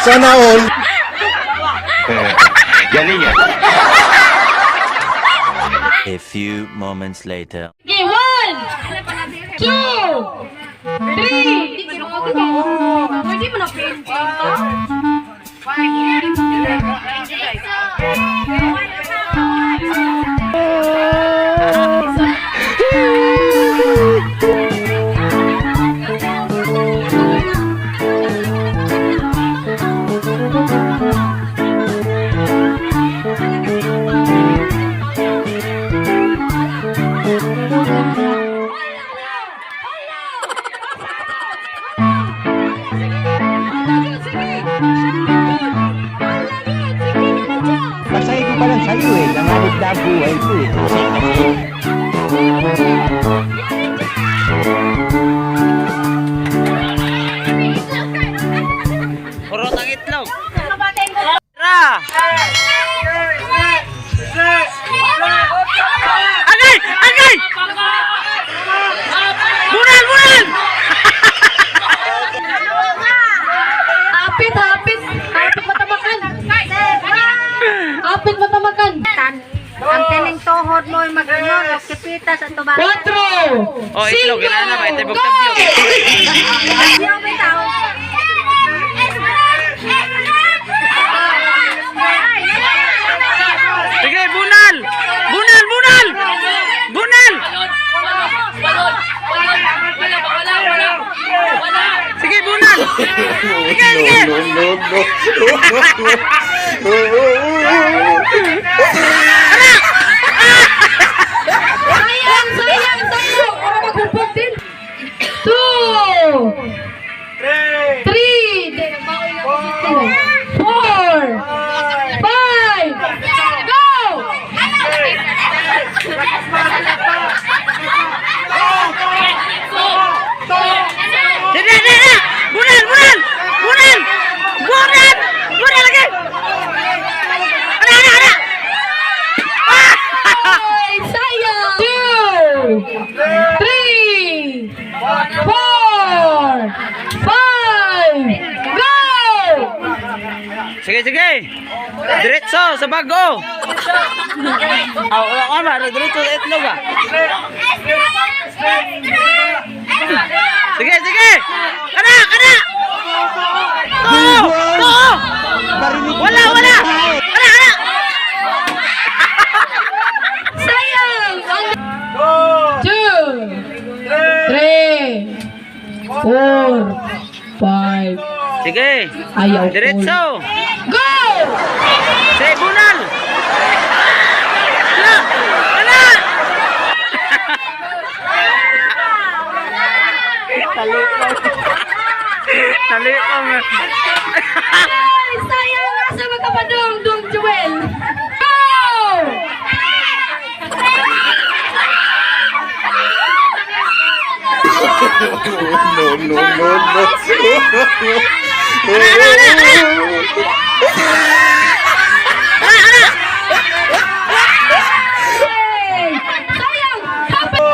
Sana all. Galing ah. A few moments later. Okay, one, two, three. Pwede mo na pin. Basahin ko pa lang sa'yo eh. Nanganib na ang buhay ko eh. Kurot ang itlog. Ra! Agay! Agay! Bunal! Bunal! Hapit, hapit. Hapit matamakan. Hapit matamakan. Ang tining tuhod mo ay mag-ano, kipitas at tumakas. Cuatro. Oh, itlog. Cinco. Ginana ba? Ito Go! tabyog. Ayaw, bitaw. Sige, bunal! Bunal! Bunal! Bunal! Sige, bunal! Sige, sige! No, no, no, no. Sayang, sayang, sayang. Para maghubog din. Two. Three. Hindi, nagbawi lang ako sa two. Four. Five. Go! Sige, sige, sige! Bunal! Bunal! Bunal! Bunal! Bunal lagi! Ana, ana, ana! Ay, sayang. Two. Three. Four. Five. Go! Sige, sige! Diretso sa bago! Aw, wala ka ba? Diretso sa itlog ah. Sige, sige! Kana, kana! To! To! Wala, wala! Kana, kana! Sayang! Two, three, four, five. Sige! Ayaw. Diretso! Go! Sige, bunal! Wala! Wala! Talipong. Ay, sayang! Nasa magkapadong, Dong Jewel. Go! No, no, no, no. Hey! Sayang! Happy! Go!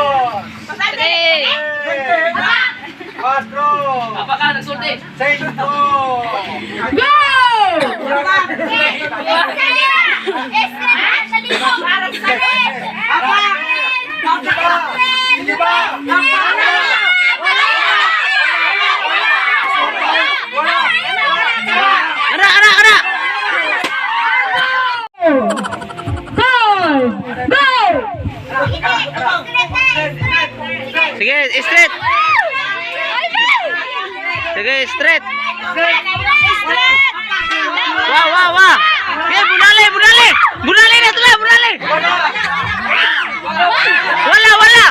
Ana, ana, ana! Five! Go! Sige, straight! Sige, straight! Wah, wah, wah! Sige, bunali, bunali! Bunali na sila, bunali! Wala, wala!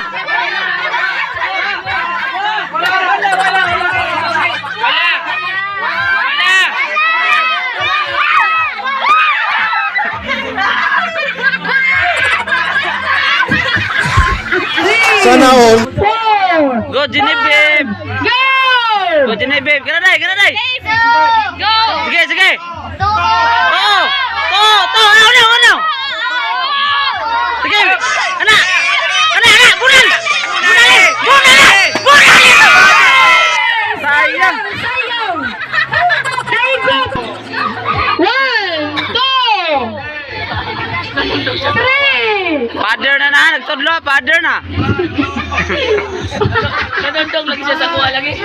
Sana all. Four! Go, Genevieve! Go! Go, Genevieve! Kana day, kana day! Sige, sige! Oo! To, to! Ano, ano, ano? Sige! Ana! Ana, ana! Bunal! Bunali! Bunali! Bunali! Sayang! Sayang! Naikot! tudlo, father na. Nanundong lagi siya sa kuha lagi.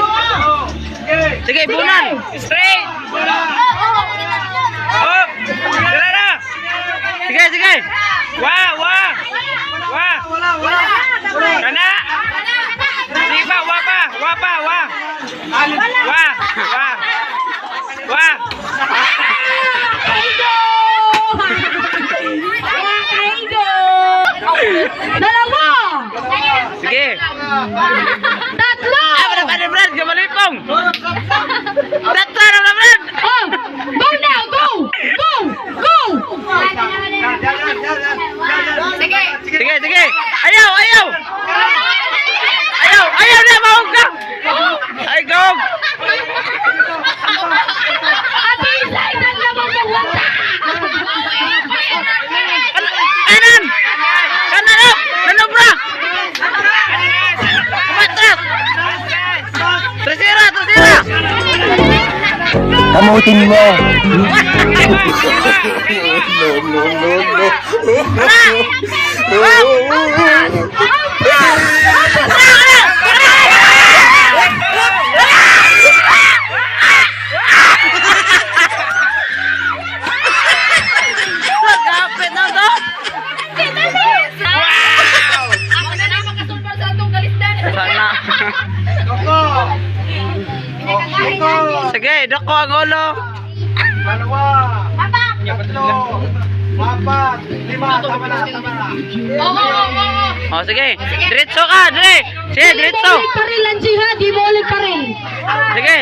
Sige, bunan. Straight! Oh! Tara na! Sige, sige. Wa! Wa! Wa! Kana! Sige pa! Wa pa! Wa pa! Wa! Wa! Wa! Wa! Kaigo! Kaigo! Dalawa! Sige. Tatlo! Ah, wala pa rin, Brad. Gamalipong. Tatlo na na, Brad. Oh, go now! Go! Go! Go! Sige, sige. Ayaw, ayaw. Ayaw, ayaw na, mahog ka. Ay, gog. Ate Isay, naglaban ng wata! Kanan! Kanan up! Nanobra! Umatras! Tresera, tresera! Kamutin mo. No, no, no, no. Kapit na to! Ako na lang makasulpal sa atong kalisdan. Sana. Sige, dako ang ulo. Oo, oo, oo. O, sige. Diretso ka, dire. Sige, diretso. Di mo ulit pa rin, Lanji, ha? Di mo ulit pa rin. Sige.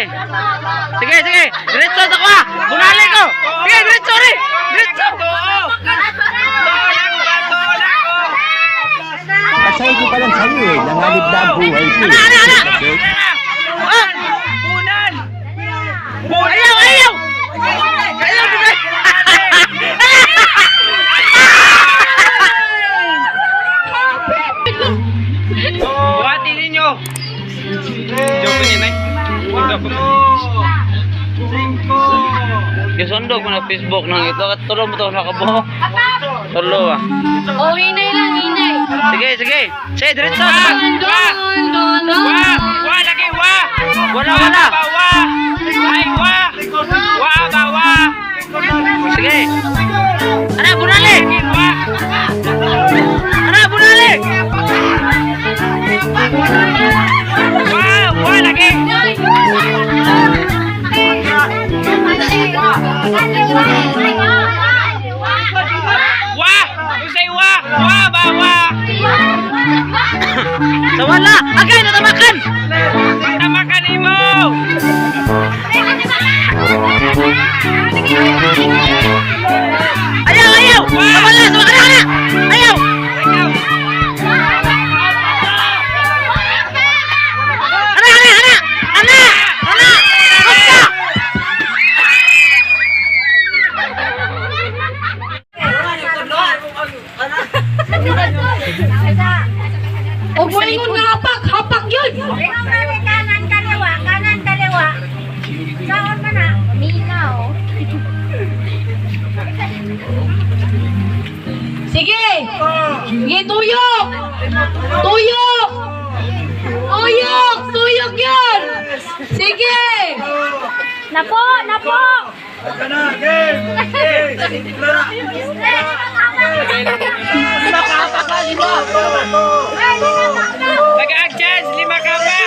Sige, sige. Diretso sa kuha. Bunali ko. Sige, diretso rin. Diretso. Kasay ko pa lang sa'yo eh. Nangalip na ang buhay ko Ana, ana, ana. eh. Ah! Bunan! Ayaw, ayaw! Ayaw, dire. Buhatin ninyo! Joke niya, Nay. Gisundog mo na Facebook nang ito. Tulo mo to nakabuhok. Tulo ah. Oh, hinay lang, hinay. Sige, sige. Sige, diretso. Wa! Don, don, Wa! don. Wa! Lagi! Wa! Wala, wala. Wa! Wa! Ay! Wa! Wa! Ba! Wa! Sige. Ana, bunali. Wa! Ana, bunali. Wa! Wa! Lagi! Wa! Usay wa! Wa! Ba! Wa! Sa wala. Agay, natamakan. Tama ka nimo! Ayaw, ayaw. Sa wala, sa wala. Ana, ayaw. Ikaw! Ana, ana, ana. Ana, ana. Basta. Og mo ingon nga hapak, hapak yun. Kanan kaliwa, kanan kaliwa. Saan ka na? Minaw. Sige. Sige, tuyok. Tuyok. Tuyok, tuyok yun. Sige. Napo, napo. Nag-aag chance! Lima ka pa!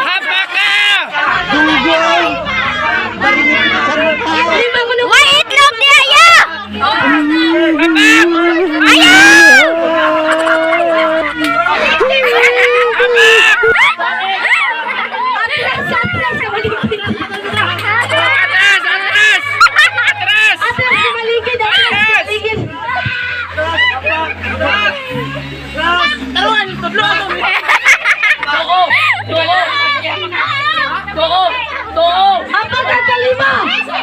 Hapa ka! Dugong! Barinig kita sa mukha. Lima ko na. Why itlog niya ya? Hapa! Ayaw! Atras, atras, kamaligid. Atras! Atras! Atras! Atras, kamaligid, atras, kamaligid. Apat at kalima. Usa.